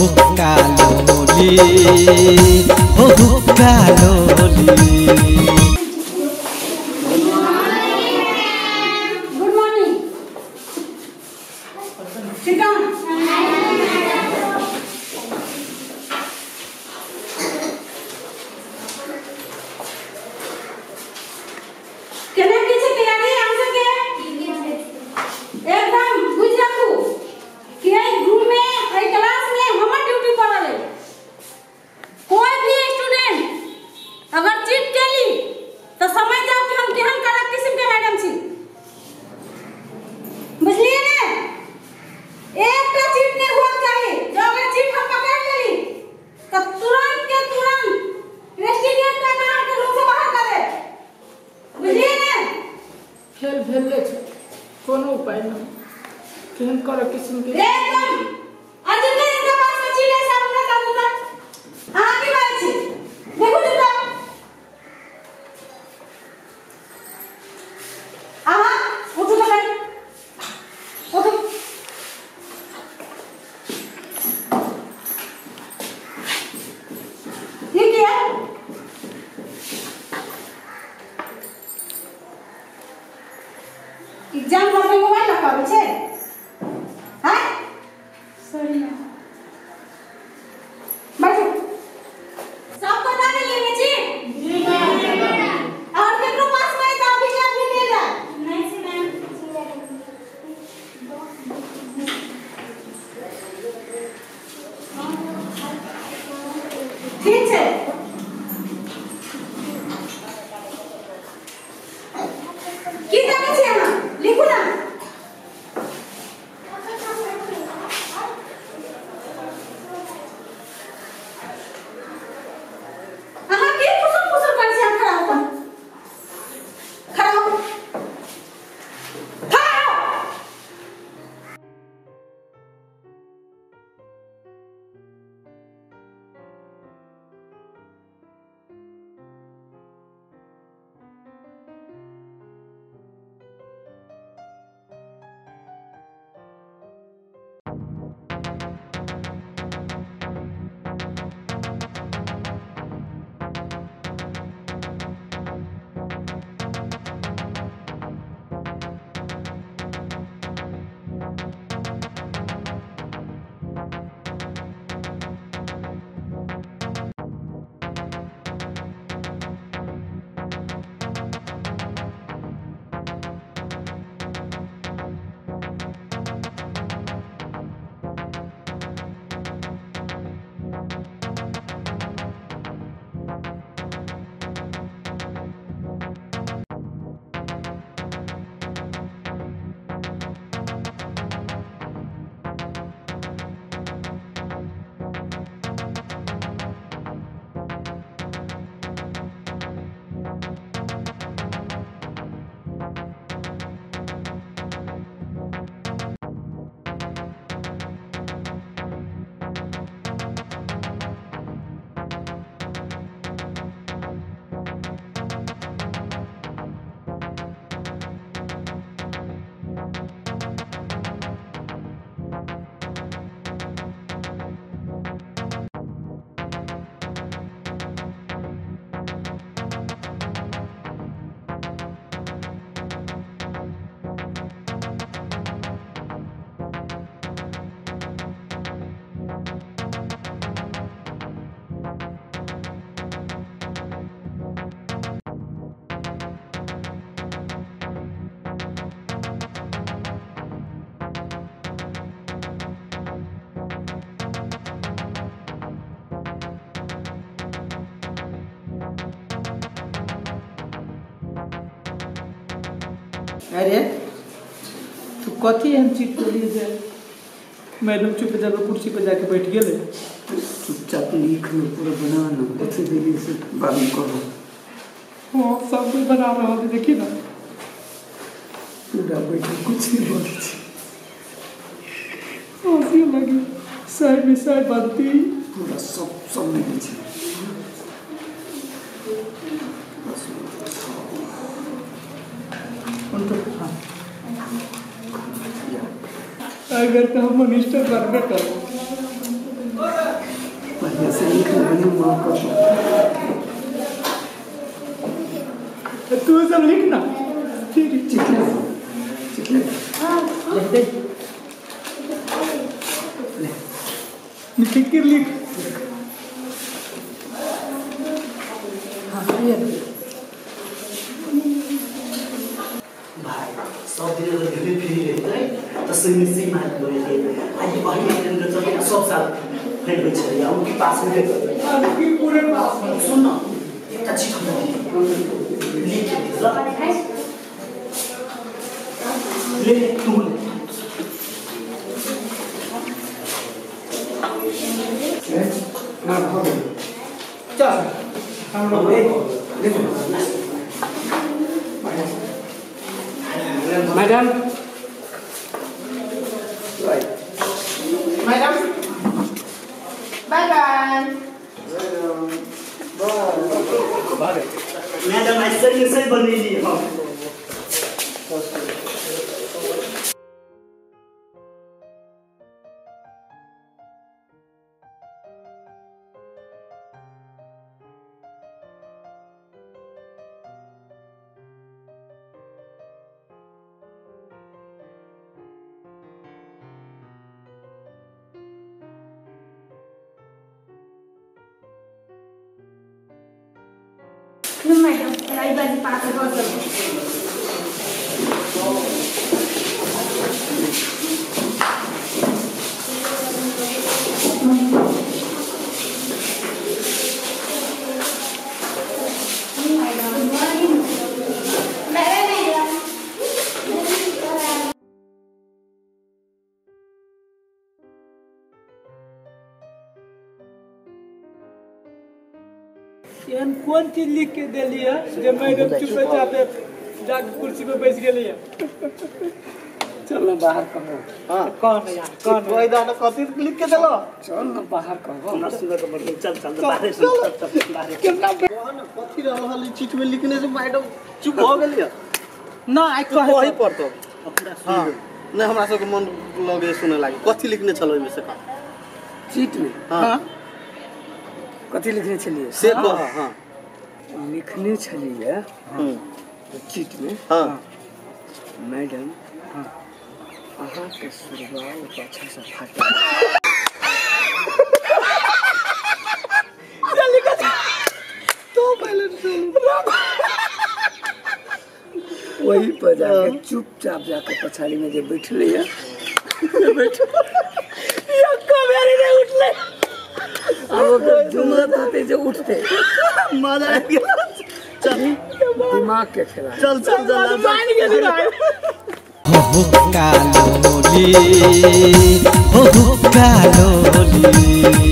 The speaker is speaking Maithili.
हुक्का लोली हो हुक्का लोली। Good morning. Sit down. केना की छै तैयारी अहाँ सबके? एकदम बुझि राखू कि एहि रूम में एहि क्लास में हमर ड्यूटी पड़ल है। कोई भी स्टूडेंट अगर चीट केली तो समझ जाओ कि हम केहन कड़क किस्म के मैडम छी, बुझलिए ने? एकटा चीट नहीं हुआ चाही। जो अगर चीट हम पकड़ लेली तो तुरंत के तुरंत रेस्टिगेट करना अहाँके रूम से बाहर कर देब, बुझलिए ने? फेल भेले छै, कोनो उपाय नहीं, केहन कड़क किस्म के एकदम। आ जिनका जिनका पास में चीट है सब हमरा कानून तक अहाँ की बात छी, देखू जिनका अहाँ उठू तो कहीं उठू। ये क्या है? एग्जाम हॉल में मोबाइल रखाबै छै? हैं? Sorry ma'am. बैठू। सब बता देलियै ने जी? जी मैम। और केकरो पास में है तो अभी के अभी ले जा। नहीं जी मैम। ठीक छै। की करै छी अहाँ? लिखू ना। अहाँ की फुसुर फुसुर करै छी? अहाँ खड़ा हो, खड़ा हो, खड़ा हो। अरे तू कथी एहन चीट करी जे मैडम चुप जाके कुर्सी पे जाके बैठ गेले? चुपचाप लिख लो, पूरा बना लो, कथी देली से बाद में करो। हाँ सब कुछ बना रहा है, देखी ना पूरा बैठ कुछ नहीं बोले छी। हंसी लगी साइड में साइड बनती पूरा सब सब मिले छी। अगर तो हम मिनिस्टर बनबे करब। कनी महकत। तू सब लिख ना। ठीक चिट ले, चिट ले। लिख दे। निफिक्र लिख। हाँ ये भाई सब दिन अगर घरे फ्री रहते तो सही में सही मार्क बनेते। आज पहले दिन के चलते सब साल फेल होइ छलै आ उनकी पास होबे करतै। की पूरे पास। सुन न एकटा चीज हमरा लिख ले ले तू ले। ना भऽ गेल। चल हम लोग मैडम मैडम बाय बाय। मैडम आज सही में सही बनेली हम। मैडम पढ़ाई बाजी पास हो सब। एहन कोन चीज लिख के देली है जे मैडम चुपचाप जाके कुर्सी पे बैस गेली है? चल ना बाहर कहो। हां कौन है यार कौन कोई दाना कथी लिख के देलो? चल ना बाहर कहो। ना सुन के मर चल चल बाहर सुन चल बाहर। केना कथी रहल हल चिट में लिखने से मैडम चुप हो गेली है? ना आई कहे कहि पड़तो। पूरा हां नहीं हमरा सबके मन लगे सुने लागी। कथी लिखने छल ओइमे से का चिट में? हां कथी लिखने छलिए से कह। हां लिखने छलिए चिट में। हां मैडम अहाँ के सुरवाल पाछा से फाटल। तो पहले वही पर जाके चुपचाप जाके पछाड़ी में जे बैठले है उठले। अब ओकर जुमलत होते जे उठते मजा आ गेल। चल दिमाग के खेला। चल चल चल मान गेली भाई। हो कालोली हो कालोली।